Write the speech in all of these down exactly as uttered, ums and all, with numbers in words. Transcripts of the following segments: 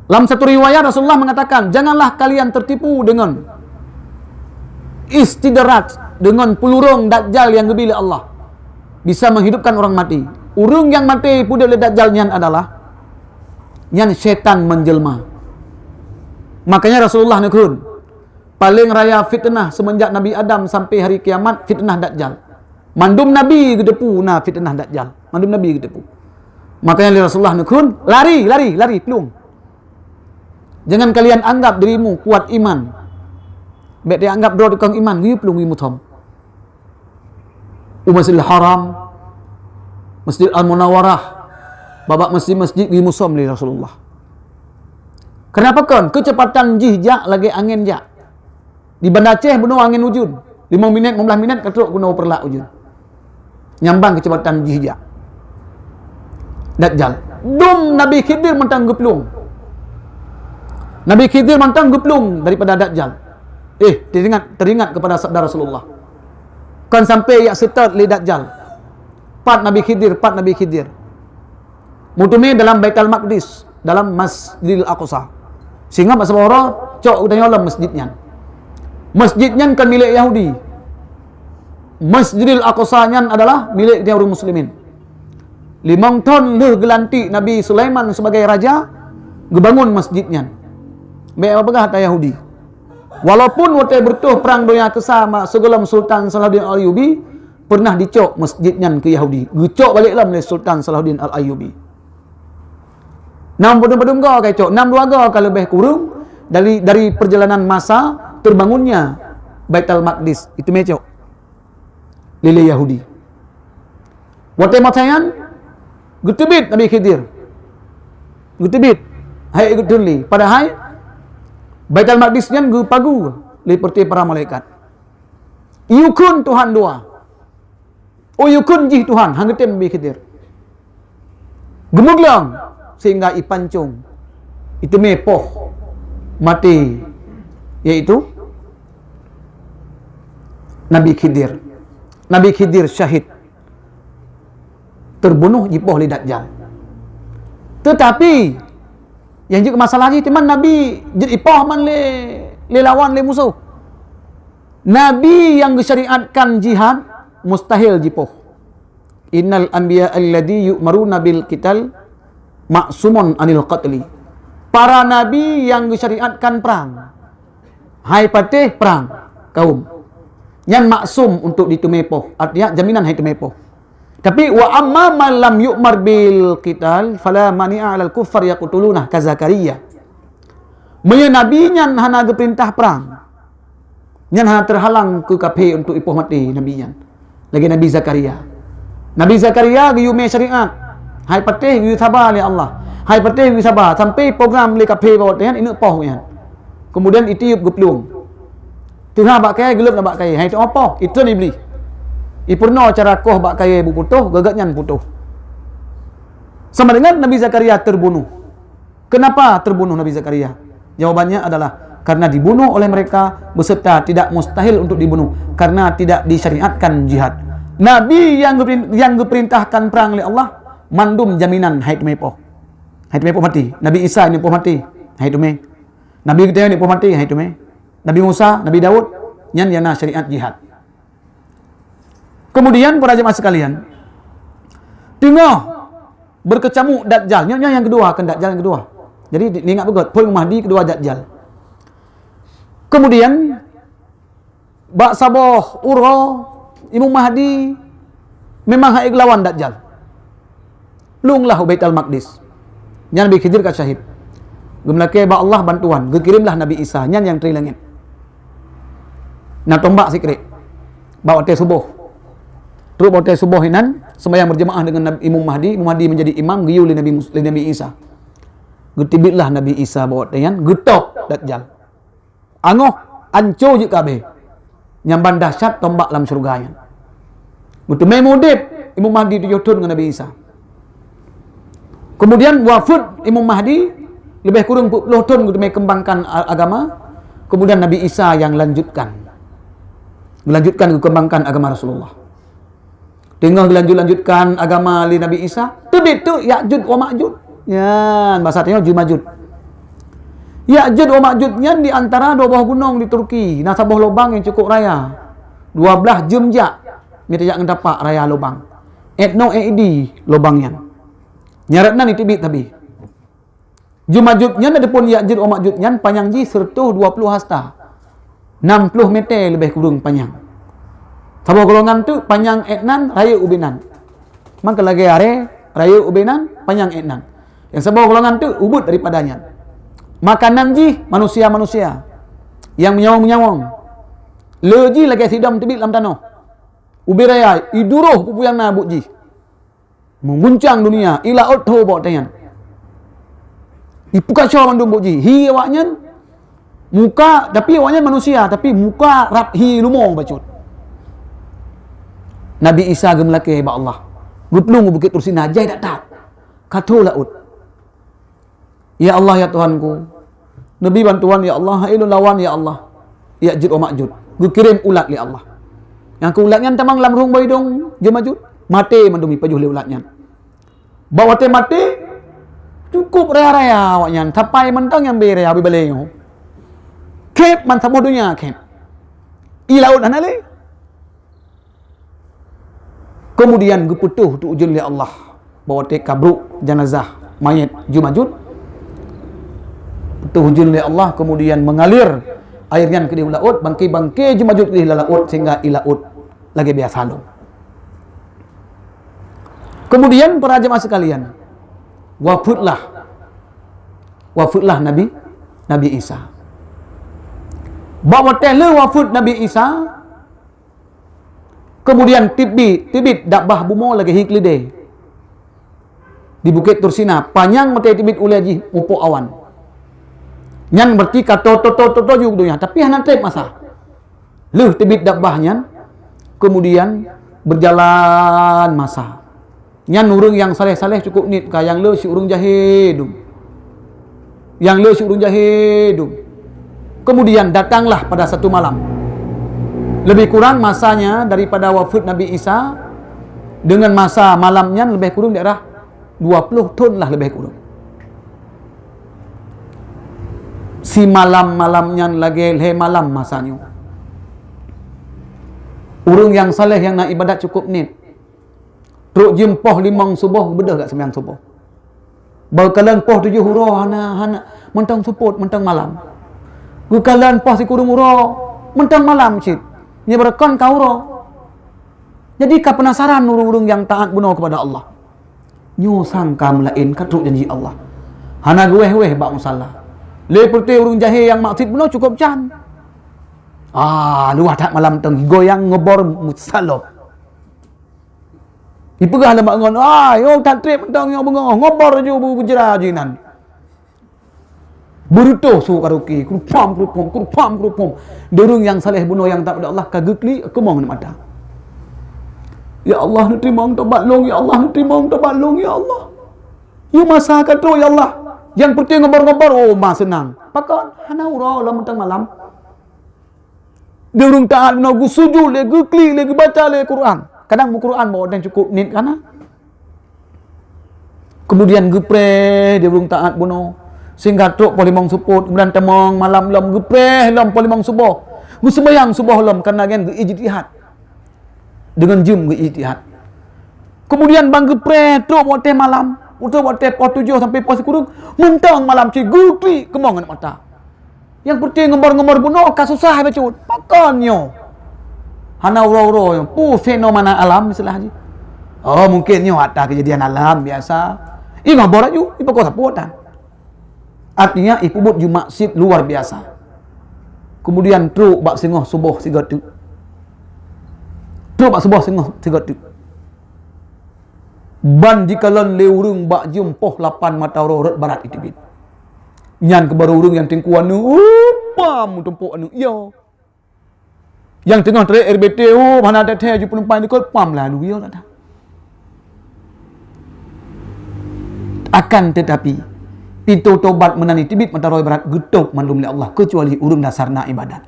Lam satu riwayat Rasulullah mengatakan, "Janganlah kalian tertipu dengan istidraj, dengan pelurong Dajjal yang geubri lé Allah, bisa menghidupkan orang mati." Ureuëng nyang maté peuduek lé Dajjal nyan adalah nyan syaitan menjelma. Makanya Rasulullah neukheun, paléng raya fitnah seumenjak Nabi Adam sampai hari kiamat fitnah Dajjal. Mandum nabi geuteupeue na fitnah Dajjal. Mandum nabi geuteupeue. Makanya lé Rasulullah neukheun, lari, lari, lari, plueng. Jangan kalian anggap dirimu kuat iman. Bék teuanggap droe tukang iman, geuyue plueng, geuyue muthom. U Masjidil Haram, Masjid Al-Munawwarah, babak masjid-masjid geuyue musom lé Rasulullah. Kenapa kon? Keucepatan jih jak lagée angén jak. Di Banda Aceh bunoe angén ujeuen, limong minét, lima belas minét ka trok keunoe Peureulak ujeuen. Nyambang keucepatan jih jak. Dajjal. Dum Nabi Khidir mantong geuplueng. Nabi Khidir mantong geuplueng daripada Dajjal. Eh, teringat, teringat kepada sabda Rasulullah. Kon sampai jak seutôt lé Dajjal. Pat Nabi Khidir, pat Nabi Khidir. Meuteumé dalam Baitul Maqdis, dalam Masjidil Aqsa. Sehingga bak saboh uroe cok geutanyoe lam masjid nyan. Masjid nyan kon milék Yahudi. Masjidil Aqsa nyan adalah milék geutanyoe ureuëng muslimin. Limong thon lheueh geulantik Nabi Sulaiman sebagai raja, geubangon masjid nyan. Bék peugah ata Yahudi. Walaupun watée beureutoh prang donya keusa ma-, sigohlom Sultan Salahuddin Al-Ayyubi, pernah dicok masjid nyan keu Yahudi. Geucok balek lom lé Sultan Salahuddin Al-Ayyubi. Nam padum-padum goe ka cok, nam dua goe ka leubeh kureueng dari, dari perjalanan masa terbangunnya Baitul Maqdis. Itu mecok lé, lé Yahudi. Watée masa nyan, geuteubiet Nabi Khidir. Geuteubiet. Hai geuteubiet lé. Padahai, Baitul Maqdis nyan geupagu lé peureuté para malaikat. Yukun Tuhan dua. Oh, yukun jih Tuhan, han geutem Nabi Khidir. Geumeuglong sehingga ipancong, iteumé poh maté, yaitu Nabi Khidir. Nabi Khidir syahid, terbunuh jipoh lé Dajjal. Tetapi, nyang jeuet masalah jih, teuma Nabi jeuet ipoh man lé, lé lawan, lé musoh. Nabi nyang geusyariatkan jihad mustahil jipoh. Innal anbiya alladzi yu'maruna bil qital ma'sumun anil qatli. Para nabi nyang geusyariatkan prang, hai patéh prang kaum, nyan maksum untuk diteumé poh, artinya jaminan hai teumé poh. Tapi, "Wa amma man lam yu'mar bil qital, fala mani'a 'alal kuffar yaqtuluna ka Zakaria." Meunyoe nabi nyan hana geupeurintah prang, nyan hana teuhalang keu kafé untuk ipoh maté nabi nyan. Lagée Nabi Zakaria. Nabi Zakaria geuyue mé syariat, hai patéh geuyue saba lé Allah. Hai patéh geuyue saba, sampai program lé kafé bak watée nyan ineuk poh nyan. Kemudian itiup geuplueng. Teuha bak kayée, geuleueb na bak kayée, hai teuoh poh, itreun Iblih. Ipeurunoe cara koh bak kayée beuputôh, geugat nyan putôh. Sama dengan Nabi Zakaria terbunuh. Kenapa terbunuh Nabi Zakaria? Jawabannya adalah karena dibunuh oleh mereka beserta tidak mustahil untuk dibunuh karena tidak disyariatkan jihad. Nabi yang geuperin-, yang geuperintahkan perang oleh Allah, mandum jaminan hai teumé poh. Hai teumé poh maté. Nabi Isa ni poh maté. Hai teumé. Nabi geutanyoe ni poh maté, hai teumé. Nabi Musa, Nabi Daud, nyan yana syariat jihad. Kemudian, para jemaah sekalian, teungoh berkecamuk Dajjal, nyoe, nyoe nyang keudua, kan Dajjal nyang keudua. Jadi, di-, diingat beugét, phon Mahdi keudua Dajjal. Kemudian, bak saboh uroe, Imam Mahdi memang hai geulawan Dajjal. Lunglah u Baitul Maqdis. Nyan Nabi Khidir ka syahid. Geumeulakée bak Allah bantuan, geukirimlah Nabi Isa, nyan nyang treuk langét. Na tombak sikrék. Bak watée suboh. Trok bak watée suboh inan, sembahyang berjamaah dengan Nabi, Imam Mahdi, Imam Mahdi menjadi imam, geuyue lé Nabi Mus-, lé Nabi Isa. Geuteubietlah Nabi Isa bak watée nyan, geutôb Dajjal. Angoh, anco jeuet kabeh. Nyang ban dahsyat tombak lam syeuruga nyan. Meuteumé meu-udeb Imam Mahdi tujoh thon ngon Nabi Isa. Kemudian wafeuet Imam Mahdi, leubeh kureueng peuet ploh thon geuteumé keumbangkan a-, agama. Kemudian Nabi Isa nyang lanjutkan. Geulanjutkan geukeumbangkan agama Rasulullah. Teungoh geulanjut-lanjutkan agama lé Nabi Isa, teubiet teuk Ya'juj wa Ma'juj. Nyan, basa tanyoe Jumajut. Ya'juj wa Ma'juj nyan di antara dua boh gunong di Turki, na saboh lubang nyang cukup raya. Dua blaih jeuem jak, mita jak ngon tapak raya lubang. Èt noe èt idi lubang nyan. Nyan rot nan jiteubiet sabe. Ju Ma'juj nyan, adapun Ya'juj wa Ma'juj nyan panyang jih siratoh dua ploh hasta. Nam ploh mètè leubeh kureueng panyang. Saboh golongan teuk panyang èt nan, rayeuk ubé nan. Maka lagèe arè, rayeuk ubé nan, panyang èt nan. Nyang saboh golongan teuk ubit daripada nyan. Makanan jih manusia-manusia nyang meunyawöng-meunyawöng. Le jih lagèe sidom teubiet lam tanoh. Ubé raya, iduroh peue-peue nyang na buet jih. Meuguncang dunia, i laôt tho bak watèe nyan. Ipeukaco mandum buet jih. Hi awaknyan, muka, tapi awaknyan manusia, tapi muka rab hi leumo bacut. Nabi Isa geumeulakèe bak Allah. Geuplueng u Bukét Tursina, jai that-that. Ka tho laôt. Ya Allah, ya Tuhanku. Neubi bantuan, ya Allah. Hai lôn lawan, ya Allah. Ya'juj wa Ma'juj. Geukirém ulat lé Allah. Nyang keu ulat nyan tamong lam rueng bak idông Ju Ma'juj. Maté mandum jipajoh lé ulat nyan. Bak watèe maté, cukup raya-raya awaknyan. Sapai mantong nyang bri raya, bri balèe nyoe. Khép man saboh donya khép. I laôt hana lé. Keumudian geupeutoh teuk ujeuen lé Allah. Bak watèe ka brôk janazah manyét Ju Ma'juj, peutoh ujeuen lé Allah, keumudian meungalir air nyan keudéh u laôt, bangké-bangké Ju Ma'juj keudéh lam laôt, sehingga i laôt lagèe biasa lom. Keumudian, para jeumaáh sekalian, wafeuet lah, wafeuet lah Nabi, Nabi Isa. Bak watèe le wafeuet Nabi Isa, keumudian teubiet, teubiet dabah bumoe lagèe hi keuleudèe di Bukét Tursina, panyang watèe teubiet ulèe jih mupok awan. Nyan berarti ka to, to, to, to, to ju donya, tapi hana trép masa. Lheueh teubiet dabah nyan, keumudian beujalan masa. Nyan ureueng nyang saleh-saleh cukup niet ka, nyang le si ureueng jahé dum. Nyang le si ureueng jahé dum. Kemudian datanglah pada satu malam. Lebih kurang masanya daripada wafeuet Nabi Isa dengan masa malam nyan lebih kurang daerah dua puluh thon lah lebih kurang. Simalam-malam nyan lagèe lhèe malam masa nyoe. Ureueng nyang saleh nyang na ibadat cukup niet. Trok jeuem poh limong suboh, beudôh gak seumayang suboh. Bak geukalon poh tujoh uroe hana, hana, mantong seupôt, mantong malam. Geukalon poh sikureueng uroe, mantong malam cit. Nyoe barokon ka uroe. Jadi ka peunasaran ureueng-ureueng nyang taat bunoe keupada Allah. Nyoe sang ka meulaén ka trok janji Allah. Hana geuwéh-wéh bak musala. Lé peureute ureueng jahé nyang maksiet bunoe cukup can. Ah, luwah that malam teungoh goyang ngeubor meusalop. Ipeugah lé mak ngon, "Ai, oh, that trép mantong nyoe beungoh, ngeubor laju bu-, bujra jinan." Beureutoh su karaoke, kurupam, kurupam, kurupam, kurupam. Ureueng nyang saleh bunoe nyang taat keupada Allah ka geuklik keumong aneuk mata. "Ya Allah, neuteurimong tobat lôn, ya Allah, neuteurimong tobat lôn, ya Allah. Yue masa ka trok, ya Allah." Nyang peureute ngeubor-ngeubor, oh, ma seunang. Pakon? Hana uroe lom mantong malam. Di ureueng taat bunoe geusujut lé, geuklik lé, geubaca lé Quran. Kadang meuquran bak watèe cukup niet ka na. Kemudian geupreh di ureueng taat bunoe. Sehingga trok poh limong seupôt, kemudian tamong malam lom geupreh lom poh limong suboh. Geuseumayang suboh lom karena nyan geuijtihad. Deungon jeuem geuijtihad. Kemudian ban geupreh trok watèe malam, trok watèe poh tujoh sampai poh sikureueng, mantong malam cit geuklik keumong aneuk mata. Nyang peureute ngeubor-ngeubor bunoe ka susah bacut. Pakon nyoe? Hana uroe-uroe nyoe. Peue fenomena alam istilah jih. Oh, mungkin nyoe atra kejadian alam biasa. Ih, ngeubor laju, ih, pakon sapeue tan. Artinya, ih, peubuet ju maksiet luar biasa. Kemudian trok bak singoh suboh sigoe teuk. Trok bak suboh singoh sigoe teuk. Ban jikalon lé ureueng bak jeuem poh lapan mata uroe rot barat iteubiet. Nyan keuh baru ureueng nyang teungku aneuk, uh, pam meutumpok aneuk, ya. Nyang teungoh trép R B T, uh, hana teuthèe ju penumpang likot, pam lalu, ya, tak. Akan tetapi, pintoe tobat meunan iteubiet mata uroe barat geutôp mandum lé Allah, keucuali ureueng dasar na ibadat.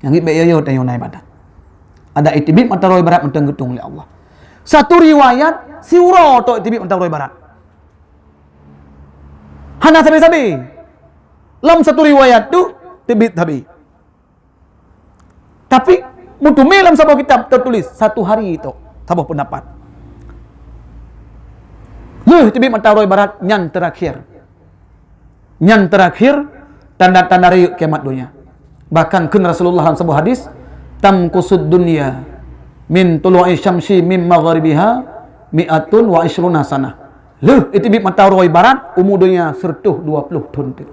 Nyang ngieng bèk yo-yo tanyoe na ibadat. Adak iteubiet mata uroe barat mantong geutueng lé Allah. Satu riwayat, siuroe tok iteubiet mata uroe barat. Hana sabe-sabe. Lam satu riwayat tu teubiet sabe. Tapi meuteumé lam saboh kitab teutuléh satu hari tok, saboh peundapat. Lheueh teubiet mata uroe barat nyan teurakhier. Nyan teurakhier tanda-tanda rayeuk kiamat donya. Bahkan kheun Rasulullah lam saboh hadis, "Tamkusud dunya min tulu'i syamsi min maghribiha mi'atun wa isyruna sanah." Lheueh iteubiet mata uroe barat, umu donya sireutoh dua ploh thon teuk.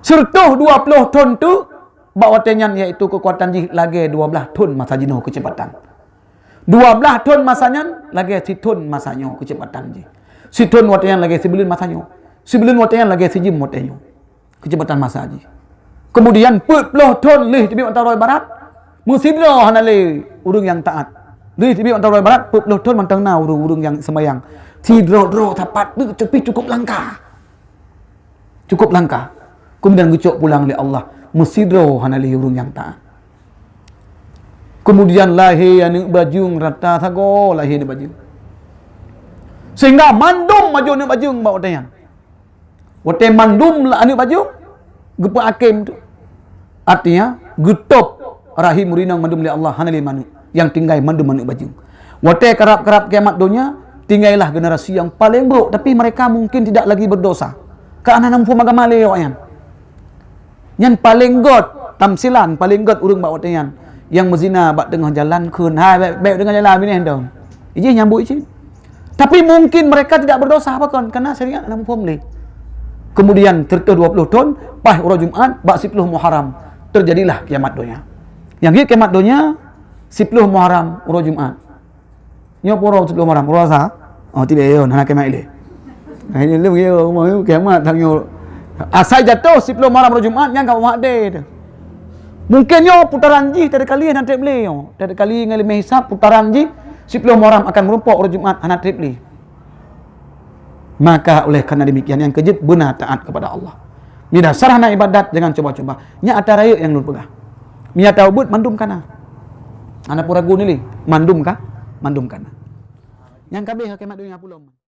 Sireutoh dua ploh thon teuk, bak watée nyan, yaitu keukuatan jih lagée dua blaih thon masa jinoe keucepatan. Dua blaih thon masa nyan lagée sithon masa nyoe keucepatan jih. Sithon watée nyan lagée sibuleuen masa nyoe. Sibuleuen watée nyan lagée sijeuem watée nyoe keucepatan masa jih. Kemudian peuet ploh thon lheueh teubiet mata uroe barat, meusidroe hana lé ureuëng nyang taát. Lheueh teubiet mata uroe barat peuet ploh thon mantong na ureuëng-ureuëng nyang seumayang. Sidroe-droe sapat tu cukup, cukup langka. Cukup langka. Kemudian geucok pulang lé Allah. Meusidroe hana lé ureuëng nyang taát. Kemudian lahé aneuëk bajeueng rata sagoe lahé aneuëk bajeueng. Sehingga mandum bajeueng aneuëk bajeueng bak watée nyan. Watée mandum aneuëk bajeueng geupeuakhém tu. Artinya, geutôb rahim ureuëng inong mandum lé Allah, hana lé manök. Nyang tinggai mandum aneuëk bajeueng. Watée karab-karab kiamat donya, tinggailah generasi nyang paleng brok, tapi mereka mungkin tidak lagi berdosa. Ka hana muphom agama lé awaknyan. Nyan paleng gét, tamsilan, paleng gét ureuëng bak watée nyan. Nyang meuzina bak teungoh jalan kheun, "Hai, bék, bék teungoh jalan, binéh dong." Ijih nyambut cit. Tapi mungkin mereka tidak berdosa apa kon, karena syariat hana muphom lé. Kemudian, sireutoh dua ploh thon, paih uroe Jumat, bak siploh Muharram, terjadilah kiamat donya. Nyang jeuet kiamat donya, siploh Muharram, uroe Jumat. Nyoe pue uroe siploh Muharram, uroe Selasa. Oh, tidak, yo, hana kiamat lé. Ini lé, yo, kiamat, tang nyoe. Asai jatuh siploh Muharram uroe Jumat, nyang ka Muharram tu. Mungkin nyoe putaran jih tadi kali hana treb lé nyoe. Tadi kali ngon leumeh hisab putaran jih siploh Muharram akan meurumpok uroe Jumat hana treb lé. Maka oleh karena demikian, nyang keujeuet beuna taat kepada Allah. Meunyo dasar hana ibadat, jangan cuba-cuba. Nyan atra rayeuk nyang lôn peugah. Meunyo atra ubit, mandum kana. Hana peue ragu ni lé, mandum ka, mandum kana. Nyang ka abéh kiamat donya pulom.